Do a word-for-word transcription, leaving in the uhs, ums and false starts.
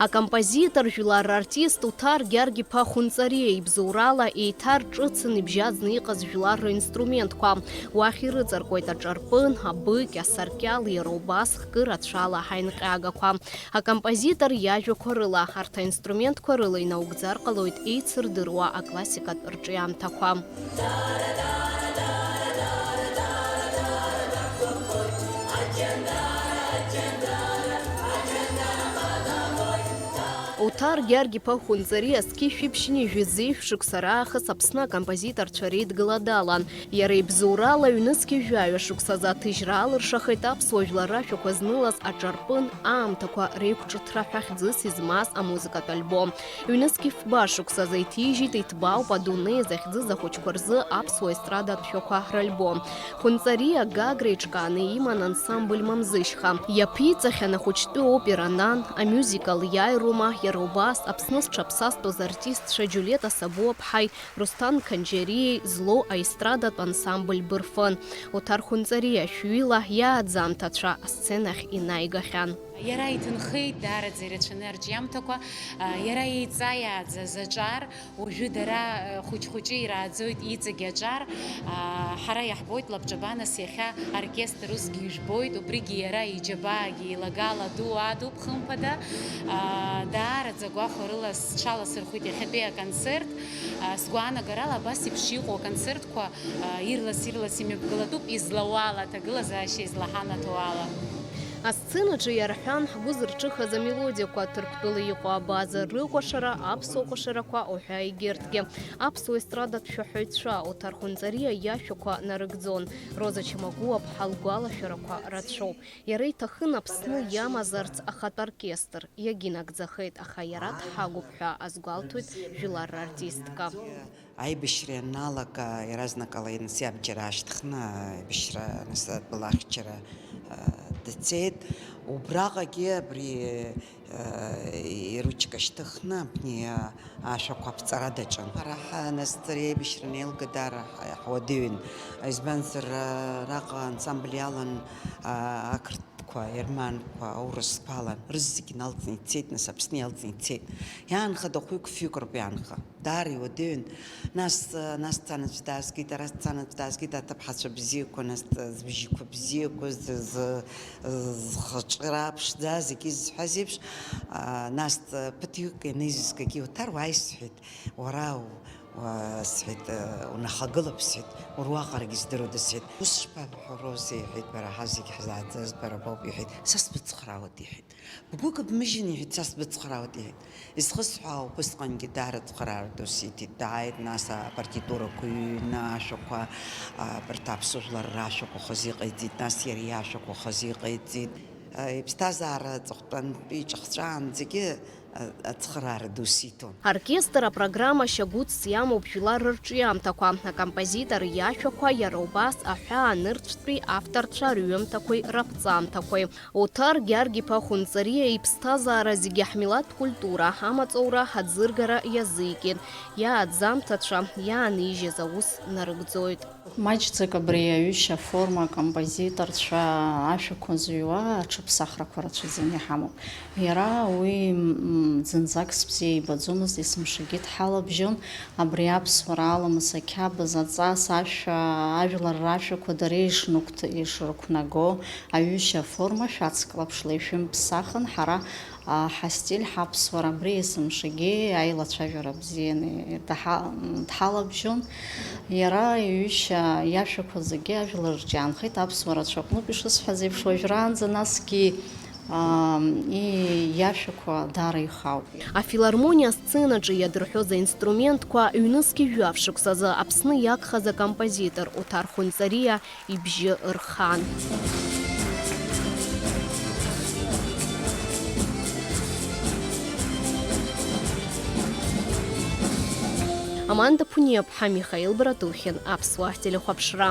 Акомпозитор, жәлар рартист Уҭар Гьаргь-иԥа Хәынҵариа ибзоурала еиҭарҿыцын ибжьаӡны иҟаз жәлар ринструментқәа. Уахь ирыҵаркуеит аҿарпын, абыкь, асаркьал, иара убас хкы рацәала ҳаинҟьагақәа. Акомпозитор иажәақәа рыла, арҭ аинструментқәа рыла инаугӡар ҟалоит еицырдыруа аклассикатә рҿиамҭақәа. Уҭар Гьаргь-иԥа Хәынҵариа зқьи жәшәи ԥшьынҩажәи зеижә шықәса раахыс Аԥсны акомпозиторцәа реидгыла далан. Иара ибзоурала ҩнызқьи жәаҩа шықәсазы аҭыжьра алыршахеит аԥсуа жәлар рашәақәа знылаз аҿарпын, аамҭақәа реиқәҿыҭра ҳәа хьӡыс измаз амузыкатә альбом. Ҩнызқьи фба шықәсазы иҭижьит Иҭбаауп адунеи захьӡыз ахәыҷқәа рзы аԥсуа естрадатә шәақәа ральбом. Хәынҵариа Гагра иҿкааны иман ансамбль Мамзышьха. Иаԥиҵахьан ахәыҷтәы опера Нан, амюзикл Иааирума, иара убас Аԥсны зҽаԥсазтәыз артистцәа Џьулиета Сабуаԥҳаи Русҭан Қанџьариеи злоу аестрадатә ансамбль Бырфын. Уҭар Хәынҵариа шәҩыла иааӡамҭацәа асценахь инаигахьан. Иара иҭынхеит даараӡа ирацәаны арҿиамҭақәа, а, иара еиҵаиааӡаз аҿар, уажәы дара, а, хәыҷ-хәыҷы ирааӡоит иҵегь аҿар, а, ҳара иаҳбоит лабҿабанас иахьа оркестр усгьы ижәбоит, убригьы иара иџьабаагьы еилагала ду адуп, хымԥада, а, даараӡа гәахәарыла сҽаласырхәит иахьатәи аконцерт, а, сгәаанагарала абас еиԥш иҟоу аконцертқәа, а, ирлас-ирлас имҩаԥгалатәуп излауала, аҭагылазаашьа излаҳанаҭо ала. Асценаҿы иарҳәан, ҳгәы зырҿыхаз амелодиақәа, Ҭырқәтәыла иҟоу абаза рыкәашара, аԥсуа кәашарақәа уҳәа егьырҭгьы. Аԥсуа естрадатә шәаҳәаҩцәа Уҭар Хәынҵариа иашәақәа нарыгӡон. Роза Чамагәуаԥҳа лгәалашәарақәа рацәоуп. Иара иҭахын Аԥсны иамазарц ахатә оркестр. Иагьынагӡахеит, аха иара дҳагуп ҳәа азгәалҭоит жәлар рартистка. Аибашьра ианалага, иаразнакала нас иабџьар аашьҭхны, аибашьра нас атәыла ахьчара, а, дцеит. Убраҟагьы абри, а, иручка шьҭыхны абни, а, ашәақәа аԥҵара даҿын. Ҳара ҳа-, нас аибашьра анеилга даара ҳа-, ҳуадаҩын. Избанзар, а, араҟа ансамбль иалан, а, ақырҭ қәа, ерманқәа, аурысқәа алан, рызегь налҵны ицеит, нас Аԥсны иалҵны ицеит. Иаанхада хәҩык-фҩык роуп иаанха. Даара иуадаҩын. Нас, нас дцан аӡә даазгеит, ара дцан аӡә даазгеит, аҭыԥҳацәа бзиақәа, нас збжьқәа бзиақәа, з-, з-, зхаҿра ԥшӡа, зегьы зҳәаз еиԥш, а, нас ԥыҭҩык ианеизызгагьы, Уҭар, уааи, сҳәеит, уара у-, Уа, сҳәеит, унахагылап, сҳәеит, уара уаҟарагьы здыруада, сҳәеит, ус шԥабҳәарозеи, иҳәеит, бара ҳа зегь ҳзааӡаз бара боуп, иҳәеит, са сбыцхраауеит, иҳәеит. Бгәы кабмыжьын, иҳәеит, са сбыцхраауеит, иҳәеит. Изхысҳәаау, убысҟангьы даара цхыраара ду сиҭеит, дааит, нас апартитурақәа ҩны ашәақәа, а, абарҭ аԥсуа жәлар рашәақәа хазы иҟаиҵеит, нас иара иашәақәа хазы иҟаиҵеит. А, иԥсҭазаара аҵыхәтәантәи иҿахҵәаанӡагьы ацхыраара ду сиҭон. Аоркестр апрограмма шьагәыҭс иамоуп жәлар рырҿиамҭақәа, акомпозитор иашәақәа, иара убас аҳәаанырцәтәи авторцәа рҩымҭақәеи раԥҵамҭақәеи. Уҭар Гьаргь-иԥа Хәынҵариа иԥсҭазаара зегьы ҳмилаҭтә культура, амаҵура, аӡыргара иазикит. Иааӡамҭацәа иаанижьыз аус нарыгӡоит. Маҷӡак абри аҩышьа аформа акомпозиторцәа ашәақәа зыҩуа аҽыԥсахрақәа рацәаӡаны иҳамоуп. Иара уи, м, зынӡак сыбзиа ибаӡомызт, есымшагьы дҳалабжьон. Абри аԥсуара аламыс, ақьабз, аҵас, ашәа, ажәлар рашәақәа дара ишнықәҭ-, ишрықәнаго аҩышьа аформа шәацклаԥшла ишәымԥсахын, ҳара А, ҳастиль, ҳаԥсуара абри есымшагьы аилацәажәара бзианы даҳа-, дҳалабжьон. Иара иҩышьа иашәақәа зегьы ажәлар рҿы иаанхеит, аԥсуа рацәа аҟнытә ишысҳәаз еиԥш, уажәраанӡа насгьы, а, и-, иашәақәа даара ихауп. Афилармониа асценаҿы иадырҳәоз аинструментқәа ҩнызқь жәаф шықәсазы Аԥсны иагхаз акомпозитор Уҭар Хәынҵариа ибжьы рхан. Аманда Ԥуниаԥҳа, Михаил Братухин, Аԥсуа телехәаԥшра.